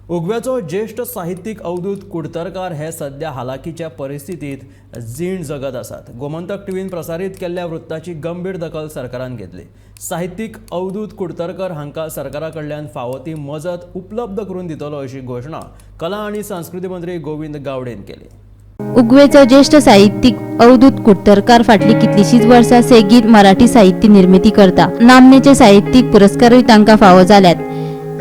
उगव्याचो ज्येश्ठ साहित्यीक अवधूत कुडतरकार हे सध्या हालाकीच्या परिस्थितीत जीण जगत आसात. गोमंतक टीव्हीन प्रसारीत केल्ल्या वृत्ताची गंभीर दखल सरकारान घेतली. साहित्यीक अवधूत कुडतरकर हांकां सरकारा कडल्यान फावो ती मजत उपलब्ध करून दितलो अशी घोशणा कला आनी संस्कृती मंत्री गोविंद गावडेन केली. उगवेचो ज्येश्ठ साहित्यीक अवधूत कुडतरकार फाटलीं कितलींशींच वर्सां सेगीत मराठी साहित्य निर्मिती करता. नामनेचे साहित्यीक पुरस्कारूय तांकां फावो जाल्यात.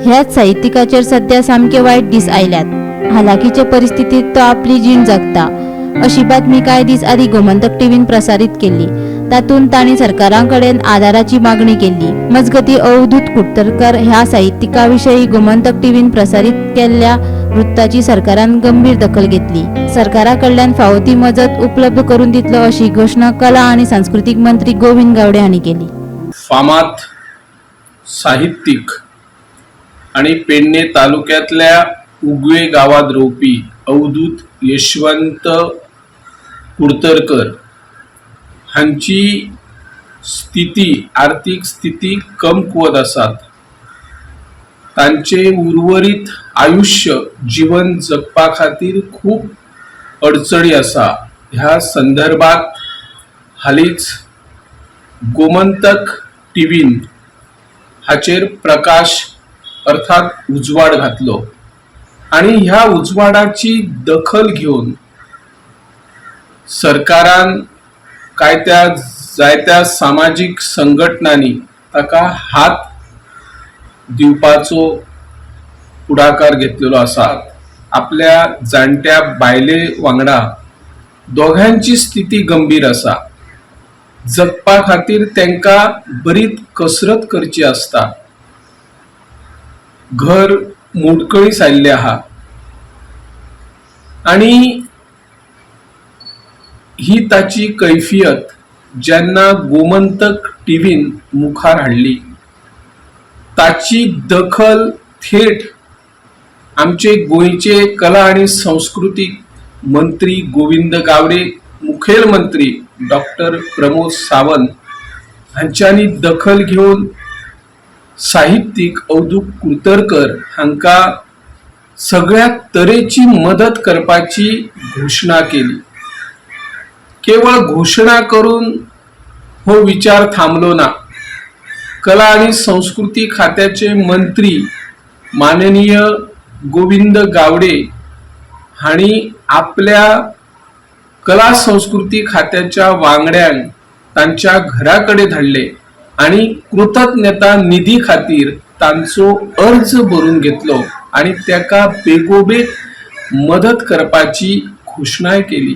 ह्याच साहित्यिकाचेर सध्या सामके वायट दीस आयल्यात. हालाकीचे परिस्थितीत तो आपली जीण जगता अशी बातमी कांय दीस आदीं गोमंतक टीव्हीन प्रसारीत केल्ली. तातूंत तांणी सरकाराकडेन आदाराची मागणी केल्ली. मजगतीं, अवधूत कुडतरकर ह्या साहित्यिका विशीं गोमंतक टीव्हीन प्रसारीत केल्ल्या वृत्ताची सरकारान गंभीर दखल घेतली. सरकारा कडल्यान फावो ती मजत उपलब्ध करून दितलो अशी घोशणा कला आनी सांस्कृतीक मंत्री गोविंद गावडे हांणी केली. फामाद साहित्यीक आणि पेडणे तालुक्यातल्या उगवे गावात रावपी अवधूत यशवंत कुडतरकर हांची स्थिती, आर्थीक स्थिती कमकुवत आसात. तांचे उर्वरीत आयुश्य, जीवन जगपा खातीर खूब अडचणी आसा. ह्या संदर्भात हालींच गोमंतक टीव्हीन हाचेर प्रकाश अर्थात उजवाड घातलो आणि ह्या उजवाडाची दखल घेवन सरकारान काय त्या जायत्या सामाजीक संघटनांनी ताका हात दिवपाचो फुडाकार घेतलेलो आसा. आपल्या जाणट्या बायले वांगडा दोगांची स्थिती गंभीर आसा. जगपा खातीर तांकां बरीच कसरत करची आसता. घर मोडकळीस आयिल्लें आहा आनी ही ताची कैफियत जेन्ना गोमंतक टीव्हीन मुखार हाडली, ताची दखल थेट आमचे गोंयचे कला आनी संस्कृतीक मंत्री गोविंद गावडे, मुखेल मंत्री डॉक्टर प्रमोद सावंत हांच्यांनी दखल घेवन साहित्यीक अवधूत कुडतरकर हांकां सगळ्या तरेची मदत करपाची घोशणा केली. केवळ घोशणा करून हो विचार थांबलो ना. कला आणि संस्कृती खात्याचे मंत्री माननीय गोविंद गावडे हांणी आपल्या कला संस्कृती खात्याच्या वांगड्यांक तांच्या घरा कडेन धाडले आनी कृतज्ञता निधी खातीर तांचो अर्ज भरून घेतलो आनी ताका बेगोबेग मदत करपाची घोशणाय केली.